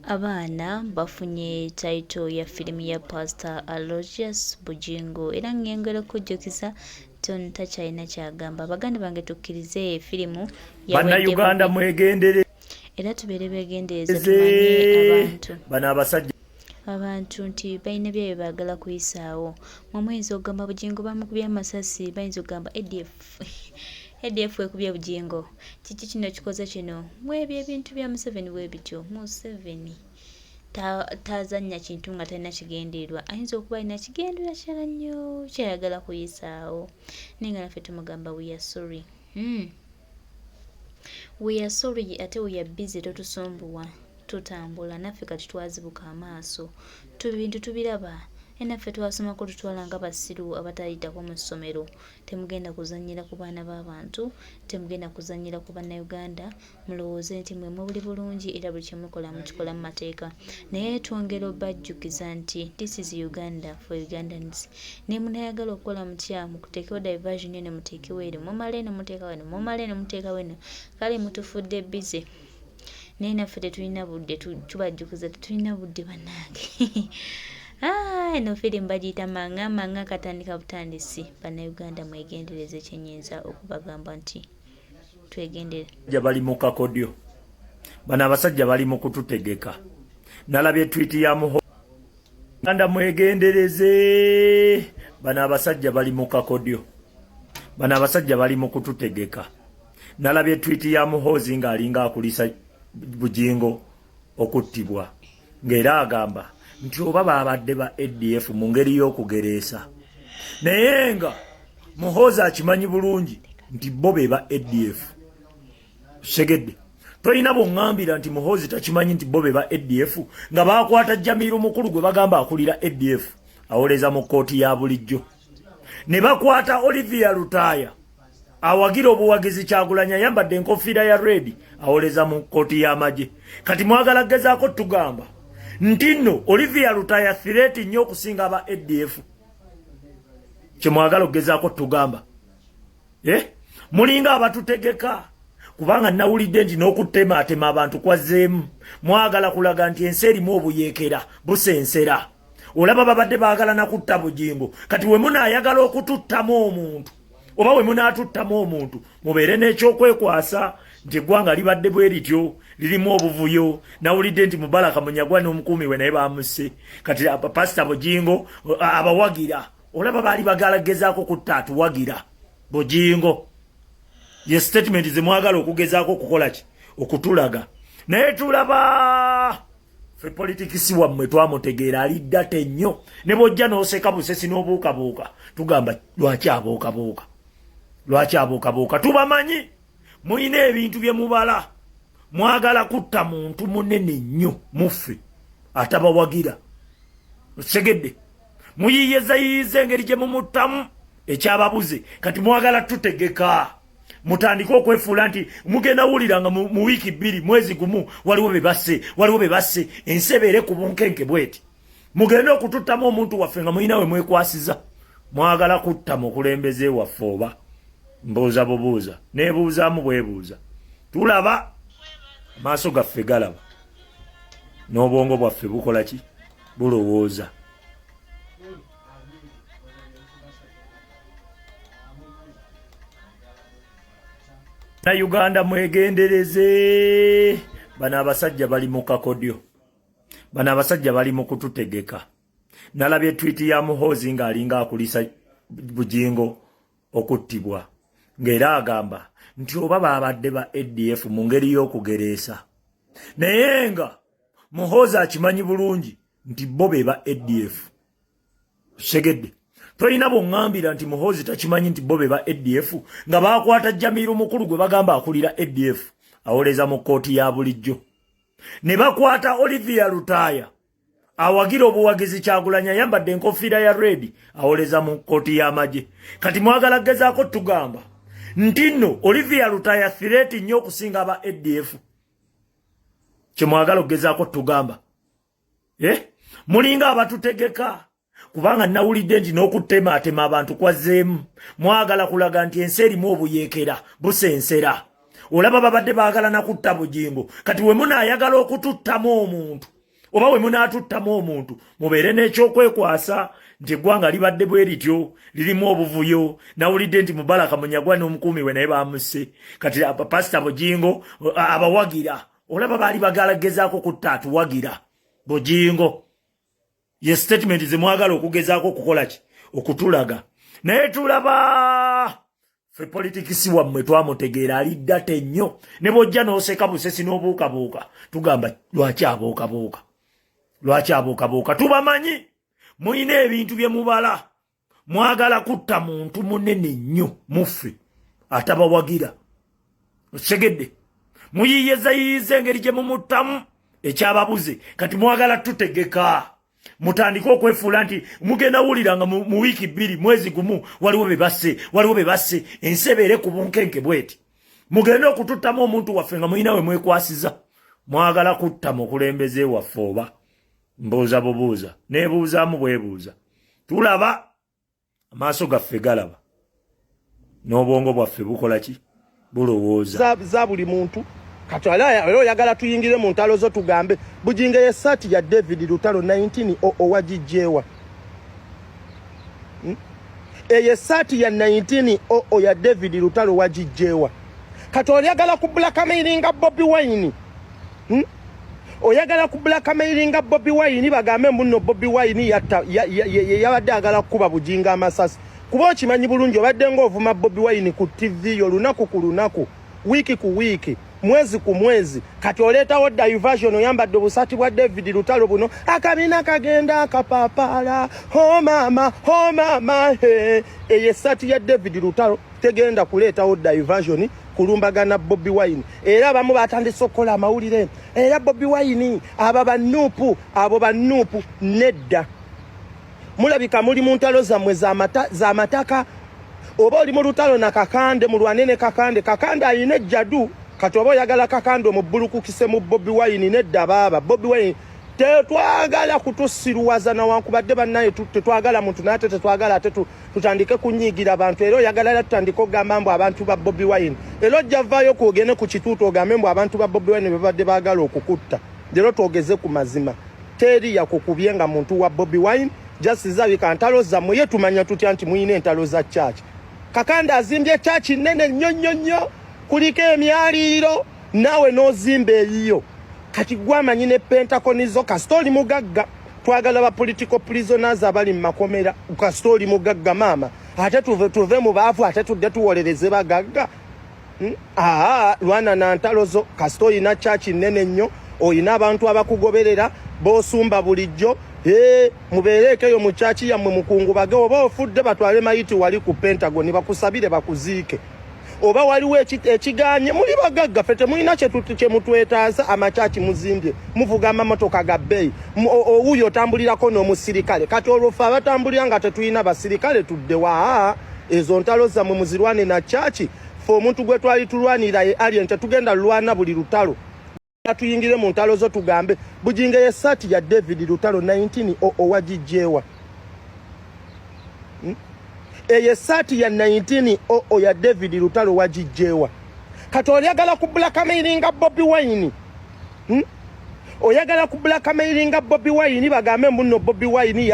Abaana bafunye title ya firimu ya Pastor Aloysius Bugingo era ngengera okujjukiza nti ono takyalina kyagamba. Baganda bange tukkirize firimu Bannayuganda mwegendereze era tubeere begendereza tumanye abantu bano abasajja abantu nti balina byebyo baagala kuyisaawo. Mwe muyinza okugamba Bugingo bamukubye amasasi, bayinza okugamba ADF ADF ekubye Bugingo, kiki kino kikoze kino. Mwebyo ebintu bya Museveni bwe bityo. Museveni tazannya kintu nga talina kigendererwa, ayinza okuba alina kigendererwa kirala nnyo kyayagala kuyisaawo, naye nga naffe tumugamba we are sorry. We are sorry ate we are busy, totusumbuwa, tutambula naffe kati twazibuka amaaso, bintu tubiraba. Naffe twasomako tutwala nga basiru abatayitako mu ssomero. Temugenda kuzannyira ku baana b'abantu, temugenda kuzannyira ku Bannayuganda, mulowooze nti mwe muli bulungi era buli kye mukola mukikola mu mateeka. Naye twongera obajjukiza nti this is Uganda for Ugandans. Ne munaayagala okukola mutya, muteekewo diversion eno muteekewo eri, mumala eno muteekawo eno, mumala eno muteekawo eno, kale mutufudde busy. Naye naffe tetulina budde, tubajjukiza tetulina budde bannange. Ah, eno firimu bagiyita Manga Manga, katandika butandisi. Bannayuganda mwegendereze, kyenyinza okubagamba nti twegendere. Bali mu kakodyo, bano abasajja bali mu kututegeka. Nalabye tweet ya Muhoozi. Mwegendereze, bano abasajja bali mu kakodyo, bano abasajja bali mu kututegeka. Nalabye tweet ya Muhoozi ng'alinga akulisa Bugingo okuttibwa, ng'era agamba nti oba babadde ba ADF mu ngeri y'okugereesa, naye nga Muhoozi akimanyi bulungi nti bo be ba ADF. Segedde tolina bw'oŋŋambira nti Muhoozi takimanyi nti bo be ba ADF, nga bakwata Jamiru Mukulu gwe bagamba akulira ADF awoleza mu kkooti ya bulijjo, ne bakwata Olivia Lutaaya awagira obuwagizi Kyagulanyi ayambadde enkofiira ya red awoleza mu kkooti y'amagye. Kati mwagala gezaako tugamba nti nno Olivia Lutaaya threat nnyo okusinga aba ADF? Kyemwagala okugezaako tugamba, eh? Mulinga abatutegeka, kubanga nawulidde nti n'okutemaatema abantu kwazzeemu. Mwagala kulaga nti ensi erimu obuyeekera busensera. Olaba babadde baagala nakutta Bugingo, kati we munaayagala okututtamu omuntu oba we munaatuttamu omuntu, mubeere n'ekyokwekwasa nti eggwanga libadde bwe lityo, lirimu obuvuyo. Nawulidde nti Mubaraka Munyagwa n'omukuumi we naye bamusse. Kati Pasita Bugingo abawagira, olaba baali bagala gezaako kutta atuwagira Bugingo. Ye statement zemwagala okugezaako okukola ki okutulaga, naye tulaba ffe politics wammwe twamutegeera, alidda tennyo. Ne bwojja n'oseka busesi n'obuukabuuka, tugamba lwaki abuukabuuka, lwaki abuukabuuka? Tubamanyi, mulina ebintu bye mubala. Mwagala kutta muntu munene nnyo muffe atabawagira. Okitegedde? Muyiyiza yiyiza engeri gye mumuttamu ekyababuze. Kati mwagala tutegeka mutandike okwefuula nti mugenda wulira nga mu wiiki 2, mwezi gumu, waliwo be basse, waliwo be basse. Ensi ebeere ku bunkenke bweti, mugende okututtamu omuntu waffe nga mulina we mwekwasiza. Mwagala kutta mukulembeze waffe oba? Mbuuza bubuuza, nebuuzaamu bwebuuza. Tulaba, amaaso gaffe galaba n'obwongo bwaffe bukola ki? Bulowooza. Na Uganda mwegendereze, bano abasajja bali mu kakodyo, bano abasajja bali mu kututegeka. Nalabye tweet ya Muhoozi ng'alinga akulisa Bugingo okuttibwa, ng'era agamba nti oba babadde ba ADF mu ngeri y'okugereesa, naye nga Muhoozi akimanyi bulungi nti bo be ba ADF. Segedde tolina bw'oŋŋambira nti Muhoozi takimanyi nti bo be ba ADF, nga bakwata Jamiru Mukulu gwe bagamba akulira ADF awoleza mu kkooti ya bulijjo, ne bakwata Olivia Lutaaya awagira obuwagizi Kyagulanyi ayambadde enkofiira ya red awoleza mu kkooti y'amagye. Kati mwagala gezaako tugamba nti nno Olivia Lutaaya threat nnyo okusinga aba ADF? Kyemwagala okugezaako tugamba, eh? Mulinga abatutegeka, kubanga nawulidde nti n'okutemaatema abantu kwazzeemu. Mwagala kulaga nti ensi erimu obuyeekera busensera. Olaba babadde baagala nakutta Bugingo. Kati we munaayagala okututtamu omuntu oba we munaatuttamu omuntu, mubeere n'ekyokwekwasa nti eggwanga libadde bwe lityo, lirimu obuvuyo. Nawulidde nti Mubaraka Munyagwa n'omukuumi we naye bamusse. Kati Pasita Bugingo abawagira, olaba baali bagala gezaako kutta atuwagira Bugingo. Ye statement zemwagala okugezaako okukola ki okutulaga, naye tulaba ffe politics wammwe twamutegeera, alidda tennyo. Ne bwojja n'oseka busesi n'obuukabuuka, tugamba lwaki abuukabuuka, lwaki abuukabuuka? Tubamanyi, mulina ebintu bye mubala. Mwagala kutta muntu munene nnyo muffe atabawagira. Okitegedde? Muyiyiza yiyiza engeri gye mumuttamu ekyababuze. Kati mwagala tutegeka mutandike okwefuula nti mugenda wulira nga mu wiiki 2, mwezi gumu, waliwo be basse, waliwo be basse. Ensi ebeere ku bunkenke bweti. Mugende okututtamu omuntu waffe nga mulina we mwekwasiza. Mwagala kutta mukulembeze waffe oba? Mbuuza bubuuza, neebuuzaamu bwebuuza. Tulaba, amaaso gaffe galaba, n'obwongo bwaffe bukola ki? Bulowooza. Za buli muntu. Kati era oyagala tuyingire mu ntalo zo, tugambe Bugingo yesaati ya David Lutalo 19 owagijjeewa? Eyo esaati ya 19 oo ya David Lutalo wagijjeewa? Kati oyagala ku blackmailinga Bobi Wine, Oyagala ku blackmailinga Bobi Wine, bagambe mbu nno Bobi Wine yabadde agala kukuba Bugingo amasasi. Kuba okimanyi bulungi obadde ng'ovuma Bobi Wine ku TV yo lunaku ku lunaku, wiiki ku wiiki, mwezi ku mwezi. Kati oleetawo diversion, oyambadde obusaati bwa David Lutalo buno, akabina kagenda akapapaala, ho maama, ho maama, he. Eyo essaati ya David Lutalo tegenda kuleetawo diversion kulumbagana Bobi Wine. Era abamu batandise okukola amawulire, era Bobi Wine aba banuupu, abo banuupu. Nedda, mulabika muli mu ntalo zammwe z'amataka, oba oli mu lutalo na Kakande, mulwane ne Kakande. Kakande alina ejjadu. Kati oba oyagala Kakande omubbulukukise mu Bobi Wine. Nedda baaba, Bobi Wine tetwagala kutusiruwaza. Nawankubadde bannaye tetwagala muntu, naye ate tetwagala ate tutandike kunyiigira abantu. Era oyagala era tutandike okugamba mbu abantu ba Bobi Wine, era ojja vaayo kwogene ku kituutu ogambe mbu abantu ba Bobi Wine babadde baagala okukutta. Leero twogeze ku mazima, teri yakukubye nga muntu wa Bobi Wine. Just zabika ntalo zammwe. Ye tumanya tutya nti muyina entalo za church? Kakande azimbye church nnene nnyo nnyo nnyo, kuliko emyaliiro, naawe n'ozimba eyiyo. Kati gwe amanyi ne pentakonizo, kasita oli mugagga. Twagala ba political prisoners abali mu makomera. Kasita oli mugagga maama, ate tuve mu baavu, ate tudde tuwolereze bagagga. Aa, lwana na ntalo zo. Kasita olina church nnene nnyo, olina abantu abakugoberera b'osumba bulijjo, mubeereeko eyo mu church yammwe, mukungubage. Oba ofudde, batwale mayiti wali ku Pentagon bakusabire bakuziike. Oba waliwo ekiganye, muli bagagga, ffe temulina kyemutwetaaza. Amakyaki muzimbye, muvuga amamotoka ga bbeeyi, owuyo otambulirako n'omusirikale. Kati olwo ffe abatambulira nga tetulina basirikale tuddewa? Ezo ntalo zammwe muzirwane na kyaki. Ffe omuntu gwe twali tulwanira ye Alien. Tetugenda lwana buli lutalo. Tuyingire mu ntalo zo, tugambe Bugingo yesaati ya David Lutalo 19 owagijjeewa? Eyo esaati ya 19 oo ya David Lutalo wagijjeewa? Kati oyagala ku blackmailinga Bobi Wine, Oyagala ku blackmailinga Bobi Wine, bagambe mbu nno Bobi Wine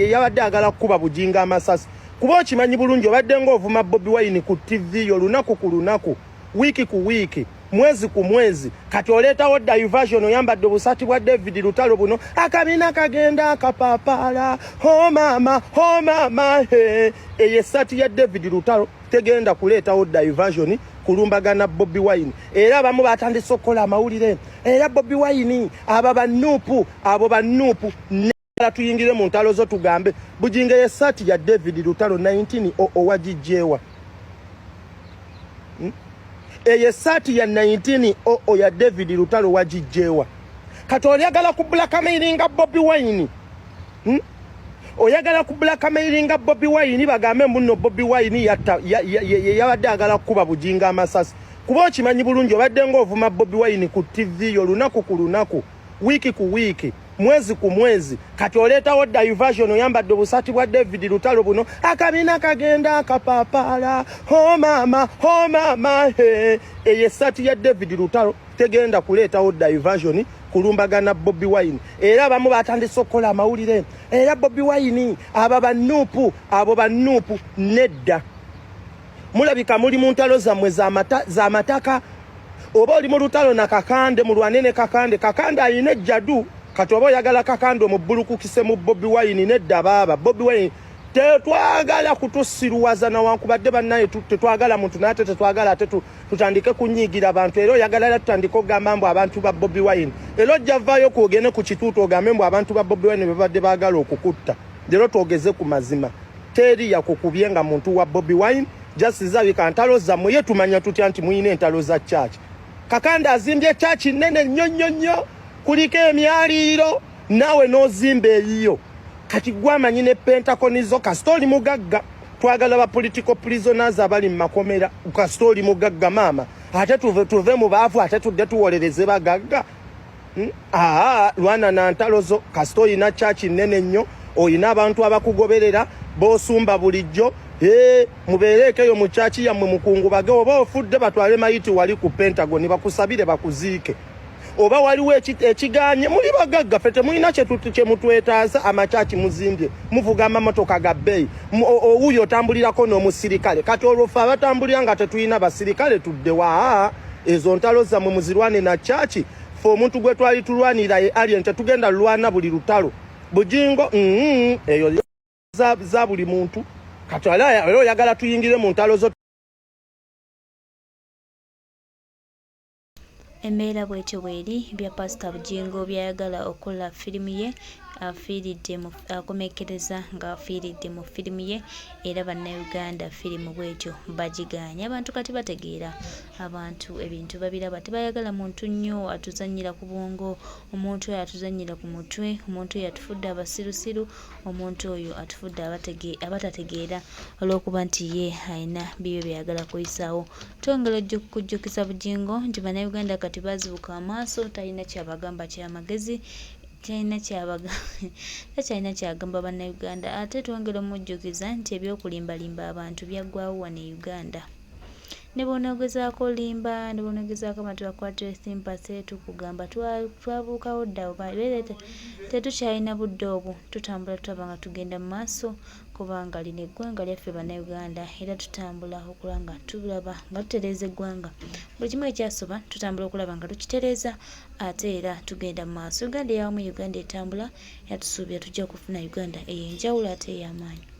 yabadde agala kukuba Bugingo amasasi. Kuba okimanyi bulungi obadde ng'ovuma Bobi Wine ku TV yo lunaku ku lunaku, wiiki ku wiiki, mwezi ku mwezi. Kati oleetawo diversion, oyambadde obusaati bwa David Lutalo buno, akabina kagenda akapapaala, ho maama, ho maama, he. Eyo essaati ya David Lutalo tegenda kuleetawo diversion kulumbagana Bobi Wine. Era abamu batandise okukola amawulire, era Bobi Wine aba banuupu, abo banuupu. Tuyingire mu ntalo zo, tugambe Bugingo yesaati ya David Lutalo 19 owagijjeewa? Eyo esaati ya 19 oo ya David Lutalo wagijjeewa? Kati oyagala ku blackmailinga Bobi Wine, Oyagala ku blackmailinga Bobi Wine, bagambe mbu nno Bobi Wine yabadde agala kukuba Bugingo amasasi. Kuba okimanyi bulungi obadde ng'ovuma Bobi Wine ku TV yo lunaku ku lunaku, wiiki ku wiiki, Mwezi ku mwezi kati oleetawo diversion, oyambadde obusaati bwa David Lutalo buno, akabina kagenda akapapaala, ho maama, ho maama, he. Eyo essaati ya David Lutalo tegenda kuleetawo diversion kulumbagana Bobi Wine. Era abamu batandise okukola amawulire, era Bobi Wine aba banuupu, abo banuupu. Nedda, mulabika muli mu ntalo zammwe z'amataka, oba oli mu lutalo na Kakande, mulwane ne Kakande. Kakande alina ejjadu. Kati oba oyagala Kakande omubbulukukise mu Bobi Wine, nedda baaba. Bobi Wine tetwagala kutusiruwaza, nawankubadde bannaye tetwagala muntu, naye ate tetwagala ate tutandike kunyiigira abantu. Era oyagala era tutandike okugamba mbu abantu ba Bobi Wine, era ojja vaayo kwogende ku kituutu ogambe mbu abantu ba Bobi Wine babadde baagala okukutta. Leero twogeze ku mazima, teri yakukubye nga muntu wa Bobi Wine. Just zabika ntalo zammwe. Ye tumanya tutya nti muyina entalo za church? Kakande azimbye church nnene nnyo nnyo nnyo, kuliko emyaliiro, naawe n'ozimba eyiyo. Kati gwamanyi ne pentakonizo. Kasita oli mugagga, twagala ba political prisoners abali mu makomera. Kasita oli mugagga maama, ate tuve mu baavu, ate tudde tuwolereze bagagga. Aa, lwana na ntalo zo. Kasita oyina church nnene nnyo, oyina abantu abakugoberera b'osumba bulijjo, mubeereeko eyo mu church yammwe, mukungubage. Oba ofudde, batwale mayiti wali ku Pentagon, bakusabire, bakuziike. Oba waliwo ekiganye, muli bagagga, ffe temulina kyemutwetaaza. Amakyaki muzimbye, muvuga amamotoka ga bbeeyi, owuyo otambulirako n'omusirikale. Kati olwo ffe abatambulira nga tetulina basirikale tuddewa? Ezo ntalo zammwe muzirwane na kyaki. Ffe omuntu gwe twali tulwanira ye alien. Tetugenda lwana buli lutalo Bujingo, eyo za buli muntu. Kati era oyagala tuyingire mu ntalo zo. Embeera bwetyo bweri bya Pasita Bugingo byayagala okukola firimu ye, afiiridde mu akomekkereza ng'afiiridde mu firimu ye. Era Bannayuganda firimu bwetyo bagigaanye. Abantu kati bategeera, abantu ebintu babiraba, tebayagala muntu nnyo atuzannyira ku bwongo, omuntu oyo atuzannyira ku mutwe, omuntu oyo atufudde abasirusiru, omuntu oyo atufudde abatategeera olw'okuba nti ye alina bibye byayagala kuyisaawo. Twongera okujjukiza Bugingo nti Bannayuganda kati baazibuka amaaso, talina kyabagamba kyamagezi, talina takyalina kyagamba Bannayuganda. Ate twongera omujjukiza nti ebyokulimbalimba abantu byaggwawo wano e Uganda. Ne bw'onoogezaako olimba, ne bw'onoogezaako abantu bakwatire sympathy, tukugamba twabuukawo dda, tetukyalina budde obwo. Tutambula, tulaba nga tugenda mu maaso, kubanga lino eggwanga lyaffe Bannayuganda, era tutambula okulaba nga tulaba nga tutereeza eggwanga. Buli kimu ekyasoba tutambula okulaba nga tukitereeza, ate era tugenda mu maaso. Uganda eyawamu, Uganda etambula, era tusuubira tujja kufuna Uganda ey'enjawulo ate ey'amaanyi.